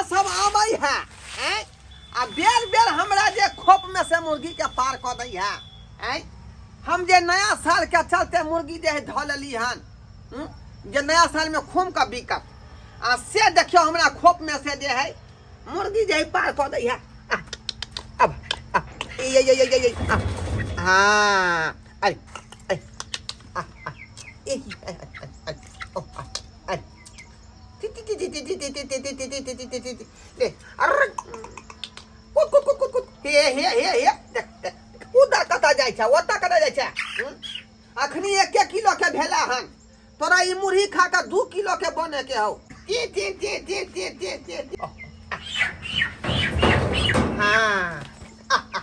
सब आबै है आँय आ बेर बेर हमरा जे खोप में से मुर्गी के पार कऽ दै है आँय हम जे नया साल के चलते मुर्गी जे है धऽ लेली हन जे नया साल में खूब के बिकत आ से देखियो हमरा खोप में से जे है मुर्गी जे है पार कऽ दै है आ, अब आ, ये ये ये ये ये आ, हाँ अरे अरे आ, आ, ए, अरे, अरे, अरे, ओ, आ, अरे T T T T T T T T T T T T T T T ले अरे कूद कूद कूद कूद कूद हे हे हे हे देख देख उधर कतऽ जाइ छै ओतऽ कतऽ जाइ छै हूँ? अखनी एक एक किलो के भेला हन तोरा ई मुरही खा कऽ 2 किलो के बने के हौ T T T T T T T T हाँ आ, आ,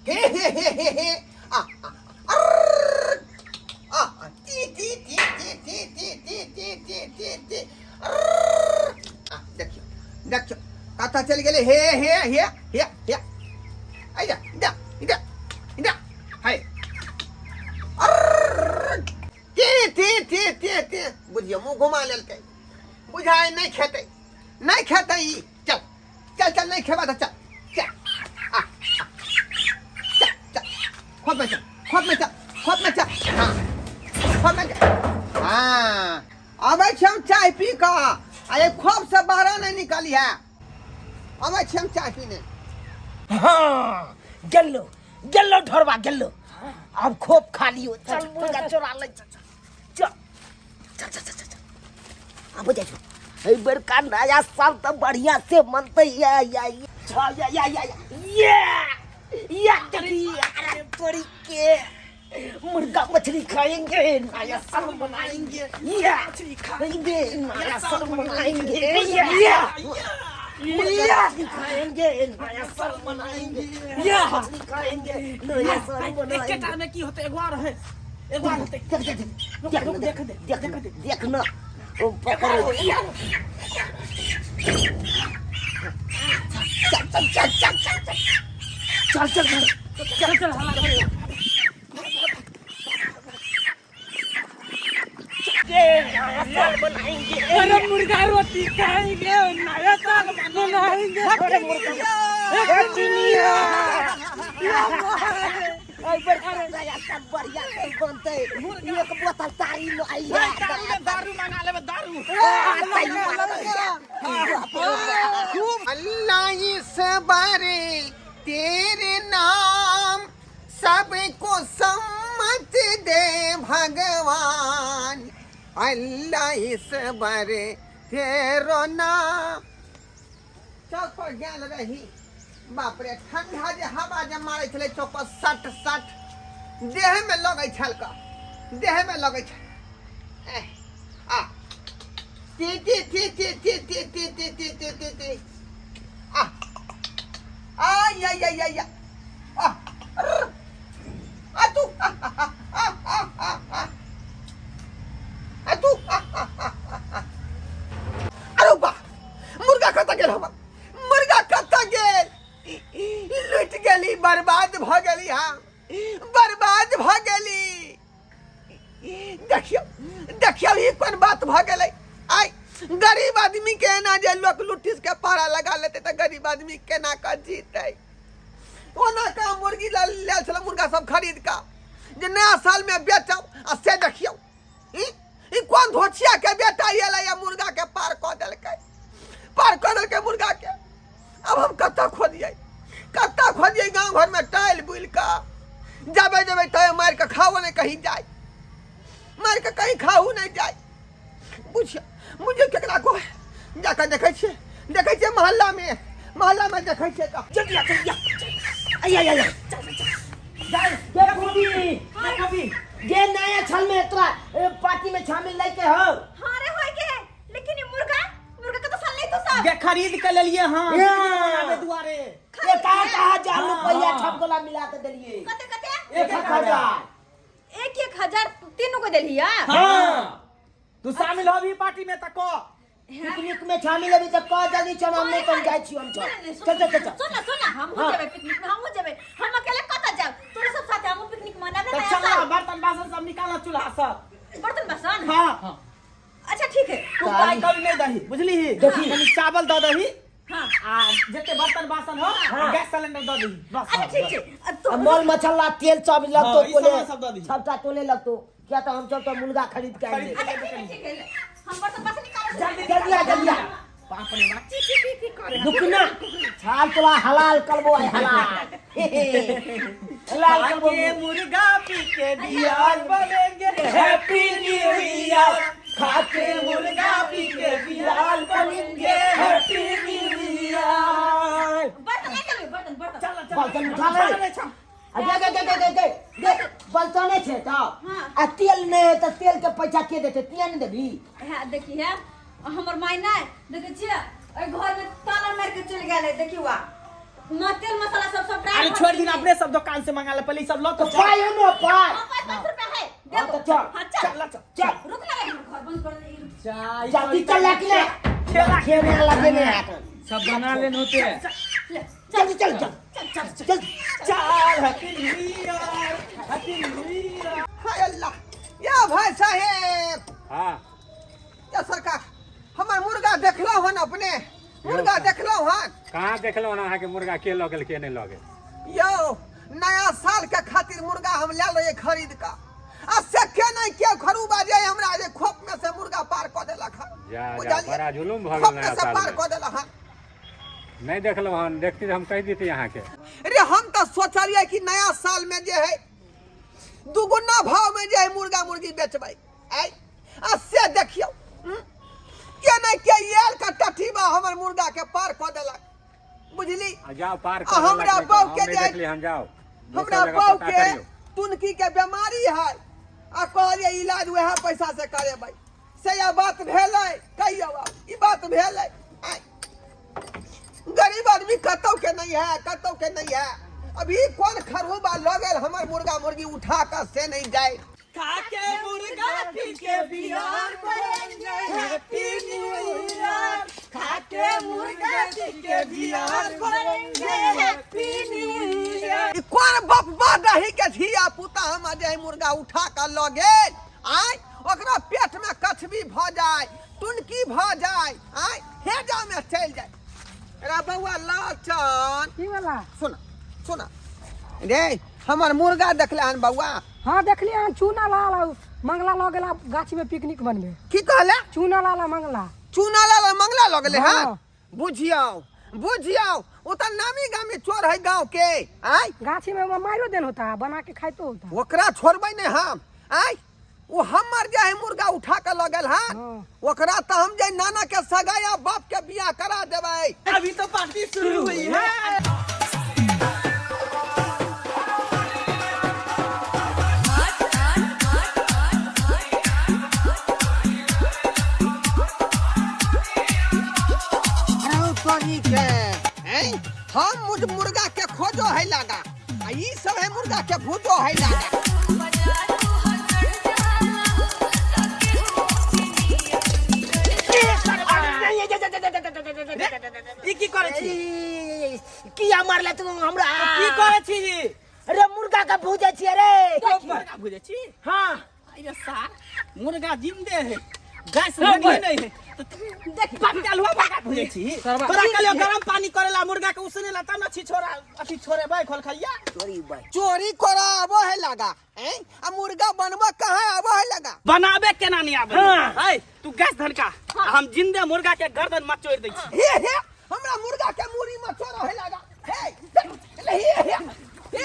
हे हे हे हे हे आ, आ, अर्र, आ, आ, T T T T T T T T T T T अर्र, आ, देखियौ देखियौ कतऽ चलि गेलै हे हे हे हे हे आइजा इधर इधर इधर है अर्र, T T T T T बुझियौ मुँह घुमा लेलकै बुझाइ नहि खेतै नहि खेतै ई चल चल चल नहि खेबा तऽ चल चल आ, आ, चल चल खोप में चल खोप में चल खोप में चल हाँ खोप में चल हाँ अबै छी हम चाय पी कऽ आ ये खोप से बाहर नहि निकली है अबै छी हम चाय पीने। हाँ गेलो गेलो ढोरबा गेलो अब खोप खा लियो। चल मुर्गा चोरा ले। चल चल चल चल चल चल अब जाइ छौ। एहि बेरका नया साल तऽ बढ़िया से मनतै। या या या या या या या या देखी, अरे तोरी के मुर्गा मछली खाएंगे, नया साल मनाएंगे। या मछली खाएंगे, नया साल मनाएंगे। या या मुर्गा मछली खाएंगे, नया साल मनाएंगे। या मछली खाएंगे, नया साल मनाएंगे। एकेटा में की होतै? एगो आर है, एगो आर होतै। देख देख देख। रुक, देख। देख दे। देख न, देख न, ओ पकड़ो। चल चल चल चल चल चल चल चल। चल चल, हल्ला कर। नया साल मनाएंगे। अरे मुर्गा रोटी खाएंगे, नया साल मनाएंगे। अरे मुर्गा ए चिनिया, एहि बेर नया साल बढ़िया से बनतै। एक बोतल तारी लो आई है। दारू में दारू मंगा लेबे, दारू। अल्लाह इस बारे तेरे नाम सबको सम्मत दे भगवान, अल्लाह इस बारे तेरो नाम। चौक पर गेल रही, बाप रे, ठंडा जे हवा जे मारै छलै चौक पर सट सट, देह में लगै छल क देह में लगै छल। एह, आ T T T T T T T T T T T T आ आ या या या या आ अर्र, आ तू आ आ आ आ आ आ आ तू आ आ आ आ। अरे बा, मुर्गा कतऽ गेल? हमर मुर्गा कतऽ गेल? लुटि गेली, बर्बाद भऽ गेली, हम बर्बाद भऽ गेली। देखियौ देखियौ, ई कोन बात भऽ गेलै? आइ गरीब आदमी के एना जे लोक लुटिस के पारा लगा लेतै तऽ गरीब आदमी केना कऽ जीतै? ओना कऽ मुर्गी लेल छलै, मुर्गा सब खरीद कऽ जे नया साल में बेचब, आ से देखियौ ई ई कोन धोछिया के बेटा एलै आ मुर्गा के पार कऽ देलकै, पार कऽ देलकै मुर्गा के। अब हम कतऽ खोजियै, कतऽ खोजियै? गाँव घर में टाइल बुलि कऽ जबै जबै तय मारि कऽ खाओ नहि कहीं जाय, मारि कऽ कहीं खाहू नहि जाय। बुझियौ बुझियौ, केकरा कहै? जाकऽ देखै छियै, देखै छियै मोहल्लामे, मोहल्लामे देखै छियै तऽ जल्दी आ, जल्दी आ। आइया आइया। जाय। गे फूफी। देखबी। गे नया छल में तोरा पार्टी में शामिल नहीं के हो? हाँ रे, होय के, लेकिन ये मुर्गा मुर्गा के तो साल नहीं तो सब गे खरीद के लेलिए हाँ या। मनाबे दुआरे। एक एक हजार रुपया हाँ। छप गोला मिला के देलिए। कते कते? एक एक हजार। एक एक हजार तीनों को देलिया? हाँ, तू शामिल होबी पार्टी में त कह। पिकनिक में शामिल अभी तक कह, जल्दी चल, हम नहीं कहीं जाए छी हम। चल चल चल चल। सुन ना, सुन ना, हम हाँ। जेबे पिकनिक में, हम जेबे। हम अकेले कत जाब? तोरे सब साथे हम पिकनिक मनाबे त नया चल ना। साल। बर्तन बासन सब निकाल, चूल्हा सब। बर्तन बासन? हाँ। अच्छा, ठीक है। तू पाई कभी नहीं दही, बुझली? देखी। कनी चावल दऽ दही। हाँ। आ जते बर्तन बासन हो हाँ। गैस सिलेंडर दऽ दही बस। अच्छा ठीक छै। आ आ मल मसाला तेल सब लगतो। हाँ, ई तोले सामान सब दऽ दही। सबटा तोले लगतो, किया तऽ हम सब तऽ मुर्गा खरीद के आनले। अच्छा ठीक है, ठीक है, ले। हम बर्तन बासन निकालै छी। जल्दी। जल्दी आ, जल्दी आ। बाप रे बाप, की की की की करे? रुकना, छाल तोला हलाल करबो आइ, हलाल हलाल करबो। खाके मुर्गा पी के बियार बनेंगे, हैप्पी न्यू ईयर। खाके मुर्गा पी के बियार बनेंगे, हैप्पी न्यू ईयर। बर्तन ले चलू, बर्तन बर्तन। चल चल। बर्तन उठा ले। चल। आ दे दे दे दे दे दे दे, बलतने छै तऽ। हाँ। आ तेल नहि है तऽ तेल के पैसा के देतै? तिया नहि देबही? है देखी, है हमर माय नहि देखै छियै, एहि घर में ताला मारि के चलि गेल है। देखियौ, आ म तेल मसाला सब सबटा। अरे छोड़ दिन, अपने सब दुकान से मंगा ले, पहले ई सब लो। तऽ पाइ है ने पाइ? हाँ, पाँच पाँच रुपया है। हाँ, देबो। तऽ चल। हाँ चल। चल चल। चल। रुक ना रे, घर बंद कर दे। चाय। जल्दी चल ले कि ले। खेला। खेने लगे ने एखन। सब बना लेन होते। ले। जल्दी चल चल चल चल। चल, happy new year, happy new year. हाय अल्लाह, या भाई साहेब। हाँ। या सरकार, हमर मुर्गा देखलहुँ हन? अपने मुर्गा देखलहुँ हन? कहाँ देखलहुँ हन अहाँके मुर्गा? के लऽ गेल, के नहि लऽ गेल? यौ, नया साल के खातिर मुर्गा हम ले लिए खरीद का, आ से के नहीं के खरूबा जे हमरा जे खोप में से मुर्गा पार कऽ देलक हन। जा जा। बुझलियै? बड़ा जुलुम भऽ खोप गेल में नया से पार सालमे। कऽ देलक हन। नहि देखलहुँ हन, देखती तऽ हम कहि दिती अहाँके। रे, हम तऽ सोचलियै कि नया साल में जे है दुगुना भाव में जे है मुर्गा मुर्गी बेचबै आइ, आ से देखियौ, के नहीं के आयल का टठीबा हमर मुर्गा के पार कऽ देलक, बुझली? आ जाओ, पार आ कऽ देलक। हमरा नहि तऽ बहू हम के नहि जे- देखली हन, जाओ दोसर हमरा जगह बहू पता के करियौ। तुनकी के बीमारी है, आ कहलियै इलाज वएह पैसा से करेबै, से यह बात भेलै। कहियौ आब, ई बात भेलै? आँय, गरीब आदमी कतौ के नहीं है, कतौ के नहीं है। अभी कोन खरूबा लऽ गेल हमर मुर्गा मुर्गी उठा कऽ, से नहीं जाए। खाके मुर्गा पी के बिहार बनेंगे, हैप्पी न्यू ईयर। खाके मुर्गा पी के बिहार बनेंगे, हैप्पी न्यू ईयर। ई कोन बपबा दही के धिया पुता हमर जे मुर्गा उठा कऽ लऽ गेल? आँय, ओकरा पेट में कछबी भऽ जाय, टुनकी भऽ जाय, आँय, हेजा में चलि जाय। रा बौआ लाचन। की वाला? सुन सुन रे, हमर मुर्गा देखले हन बौआ? हाँ, देखलियै हन, चूना लाल आ मंगला लऽ गेला गाछी में पिकनिक बनबे। की कहले? चूना लाल आ मंगला। चूना लाल आ मंगला लऽ गेलै हन? हाँ। बुझियौ बुझियौ, ओ तऽ नामी गामी चोर है गाँव के। आँय, गाछी में मारो देन होता, बना के खाइतो होता। ओकरा छोड़बै नहि हम। आँय, ओ हमर जे है मुर्गा उठा के लऽ गेल हन, हाँ। ओकरा तऽ हम जे नाना के सगाई आ बाप के बियाह करा देबै। अभी तो पार्टी शुरू हुई है। अरे तोरी के हैं, हम मुझ मुर्गा के खोजो है लागा, आ ई सब है मुर्गा के भूजो है लागा। ई की करै छी? किया मारले तू हमरा? की करै छी? अरे, मुर्गा के भूजै छियै रे। मुर्गा भुजै छी? हाँ। अरे सार, मुर्गा जिंदे है, गैस बनी नहीं है तो देख। पकल हुआ मुर्गा भुजै छी? तोरा कहलियो गरम पानी करेला, मुर्गा के उसने ला, तब न छी छोरा अथी छोड़ेबै खोल खलिया। चोरी भाई। चोरी करा आबो है लागा हैं, आ मुर्गा बनबो कहाँ आबो है लागा? बनाबे केना नहीं आबे? हाँ। है तू गैस धनका, आ हम जिंदे मुर्गा के गर्दन मचोड़ दै छी। हे हे, हमरा मुर्गा के मूड़ी में चोरा है लागा। हे ले, हे हे हे,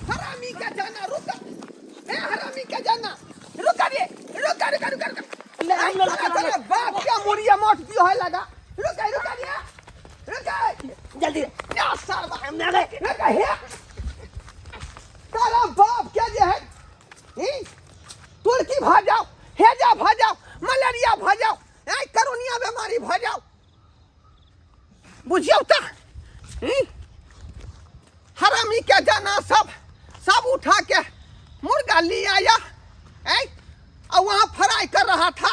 हरामी के जाना, रुक। हे हरामी के जाना, रुक रे, रुक रुक रुक रुक। ले, हम लोग तोरा तोरा बाप के मुड़िया मोट दियो है लागा। रुक रुक रे, रुक। जल्दी। या साला। हम ना गए। रुक। हे तारा बाप के जे है ई तुर्की भ जाओ, हेजा भ जाओ, मलेरिया भ जाओ, ऐ करोनिया बीमारी भ जाओ, बुझियौ तऽ ई हरामी के जाना सब सब उठा के मुर्गा ले आया ऐ, और वहाँ फ्राई कर रहा था।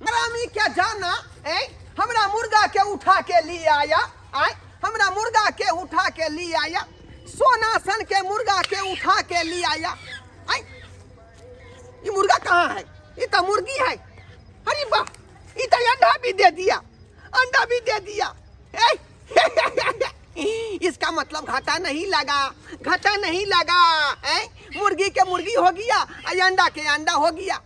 हरामी के जाना, ऐ हमरा मुर्गा के उठा के ले आया। आय, हमरा मुर्गा के उठा के ले आया, सोना सन के मुर्गा के उठा के ले आया। आय, ये मुर्गा कहाँ है? ये तो मुर्गी है। अरे वाह, ये तो अंडा भी दे दिया, अंडा भी दे दिया। ए, हे, इसका मतलब घाटा नहीं लगा, घाटा नहीं लगा। हैं, मुर्गी के मुर्गी हो गया, अंडा के अंडा हो गया।